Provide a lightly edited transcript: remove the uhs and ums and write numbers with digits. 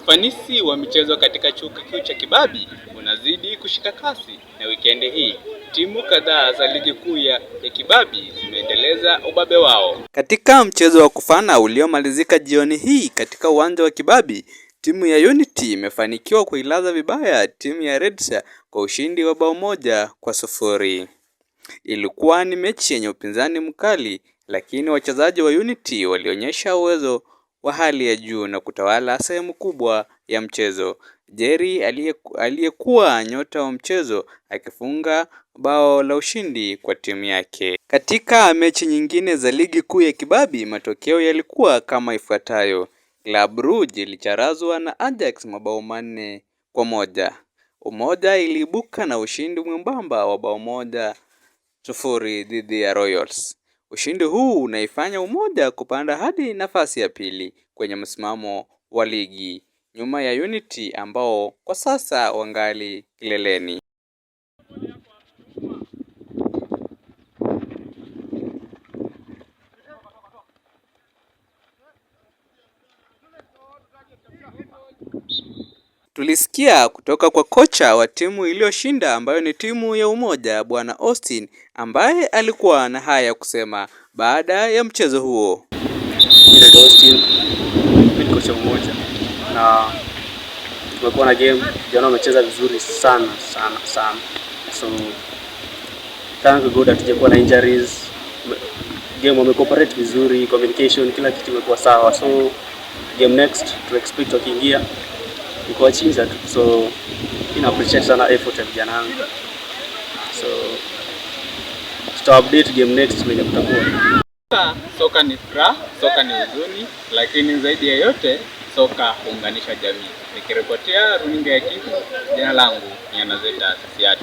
Ufanisi wa michezo katika Chuo Kikuu cha Kibabii unazidi kushika kasi na wikendi hii timu kadhaa za ligi kuu ya Kibabii zimeendeleza ubabe wao. Katika mchezo wa kufana uliomalizika jioni hii katika uwanja wa Kibabii, timu ya Unity imefanikiwa kuilaza vibaya timu ya Redsa kwa ushindi wa bao 1-0. Ilikuwa ni mechi yenye upinzani mkali, lakini wachezaji wa Unity walionyesha uwezo wa hali ya juu na kutawala sehemu kubwa ya mchezo. Jerry aliyekuwa nyota wa mchezo akifunga bao la ushindi kwa timu yake. Katika mechi nyingine za ligi kuu ya Kibabii matokeo yalikuwa kama ifuatayo: Club Brugge ilicharazwa na Ajax mabao 4-1. Umoja iliibuka na ushindi mwembamba wa bao 1-0 dhidi ya Royals. Ushindi huu unaifanya Umoja kupanda hadi nafasi ya pili kwenye msimamo wa ligi nyuma ya Unity ambao kwa sasa wangali kileleni. Tulisikia kutoka kwa kocha wa timu iliyoshinda ambayo ni timu ya Umoja, Bwana Austin, ambaye alikuwa na haya ya kusema baada ya mchezo huo. Mimi naitwa Austin, mimi ni kocha Umoja na tumekuwa na game jana, wamecheza vizuri sana sana sana, so thank God hatujakuwa na injuries. Game wamecooperate vizuri, communication, kila kitu imekuwa sawa, so game next to expect wakiingia ni kuwachinja tu, so ina appreciate sana effort ya vijana wangu, so tuta update game next venye kutakuwa. Soka ni furaha, soka ni huzuni, lakini zaidi ya yote soka huunganisha jamii. Nikiripotia runinga ya Kivu, jina langu ni Anazeta Siata.